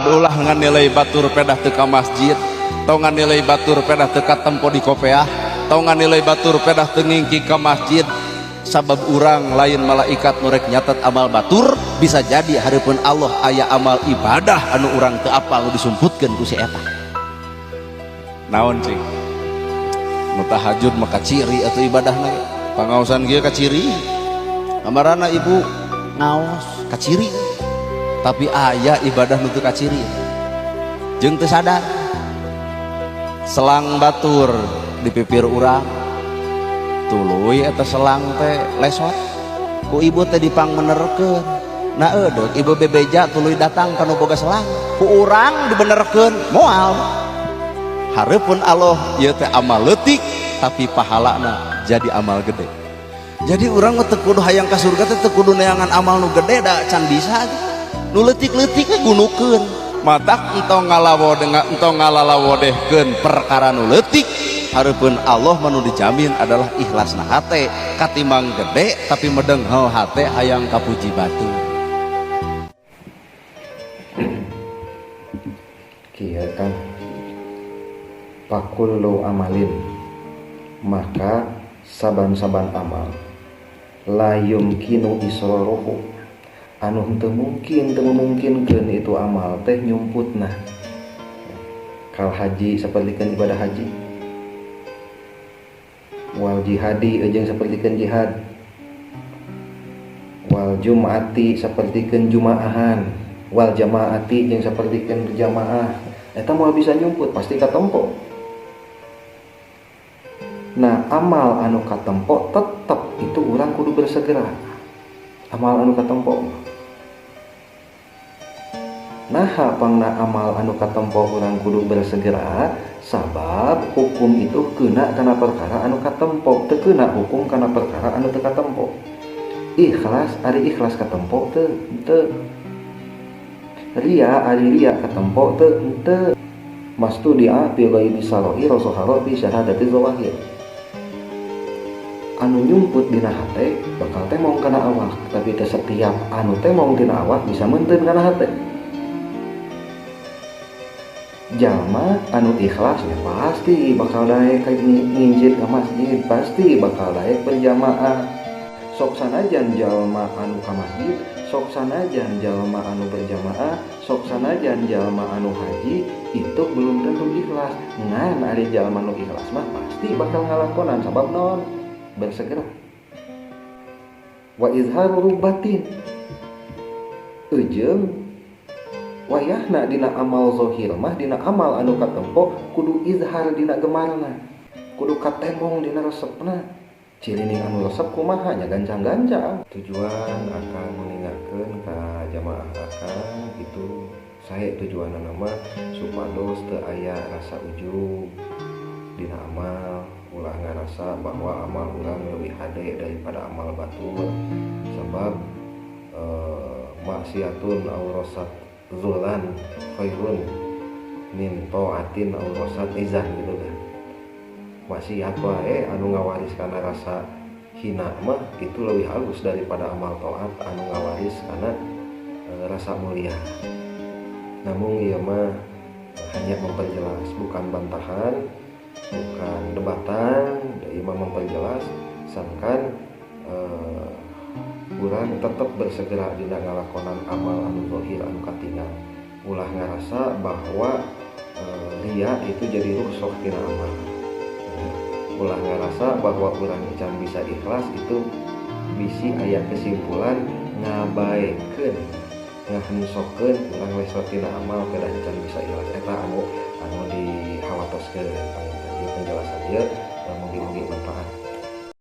Ulah nganilai batur pedah teu ka masjid, tong nganilai batur pedah teu katempo di kopeah, tong nganilai batur pedah teu ngingki ka masjid. Sabab urang lain malaikat nu rek nyatet amal batur. Bisa jadi hareupeun Allah aya amal ibadah anu urang teu apal nu disumputkeun ku si eta. Naon cing nu tahajud mah kaciri atuh ibadahna, pangaosan kieu kaciri, kamarana ibu ngaos kaciri. Tapi aya ibadah nu teu kaciri jeung teu sadar. Selang batur di pipir urang, tuluy eta selang teh lesot ku ibu teh dipangbenerkeun. Nah, edeuk ibu bebeja tuluy datang ka nu boga selang, ku urang dibenerkeun moal. Hareupeun Allah ieu teh amal leutik, tapi pahalana jadi amal gede. Jadi urang mah teu kudu hayang ka surga teh teu kudu neangan amal nu gede, da can bisa. Nu leutik-leutik we gunukeun. Matak entong ngalawo dengan entong ngalalawodehkeun perkara nu leutik. Hareupeun Allah mah nu dijamin adalah ikhlasna hate, katimbang gede tapi medenghel hate hayang kapuji batur. Kieu Kang, fakullu amalin, maka saban-saban amal, la yumkinu israruhu, anu henteu mungkin, teu memungkinkeun itu amal teh nyumputna, kal haji, sapertikeun ibadah haji, wal jihadi, jeung sapertikeun jihad, wal jum'ati, sapertikeun jumaahan, wal jamaati, jeung sapertikeun berjamaah. Eta moal bisa nyumput, pasti katempo. Nah, amal anu katempo tetep itu urang kudu bersegera. Amal anu katempo. Nah, pangna amal anu katempo urang kudu bersegera, sabab hukum itu kena kana perkara anu katempo, teu kena hukum kana perkara anu teu katempo. Ikhlas, ari ikhlas katempo teu? Teu. Ria, ari ria katempo teu? Teu. Mastudia bi ghairi sarair sahara bi syahadati zawahir. Anu nyumput dina hate bakal temong kana awak, tapi teu setiap anu temong dina awak bisa meunteun kana hate. Jalma anu ikhlas ya pasti bakal daek nginjit ke masjid, pasti bakal daek berjamaah. Sok sanajan jalma anu ka masjid, sok sanajan jalma anu berjamaah, sok sanajan jalma anu haji, itu belum tentu ikhlas. Ngan ari jalma anu ikhlas mah pasti bakal ngalakonan, sabab non bersegera. Wa izharu rubatin, ujung wayahna dina amal zahir mah, dina amal anu katempo kudu izhar dina gemarna, kudu katemong dina resepna. Cirining anu resep kumaha nya gancang-gancang. Tujuan akan mengingatkan ka jamaah akang itu saya tujuan nama supados teu aya rasa ujub dina amal, ulah ngarasa bahwa amal urang lebih hade daripada amal batur, sebab maksiatun aurasat zulan khairun min taatin aurasat izan gitu kan. Maksiat wae anu ngawaris kana rasa hina mah itu lebih halus daripada amal taat anu ngawaris kana rasa mulia. Namun ieu mah hanya memperjelas, bukan bantahan, bukan debatan, ieu mah memperjelas sangkan urang tetep bersegera dina ngalakonan amal anu zahir anu katingal. Ulah ngarasa bahwa ria itu jadi rusuh tina amal. Ulah ngarasa bahwa urang can bisa ikhlas itu bisi aya kesimpulan ngabaekeun, ngahensokeun urang lesot tina amal kedah can bisa ikhlas. Eta anu dihawatoskeun panginten ieu penjelasan ieu.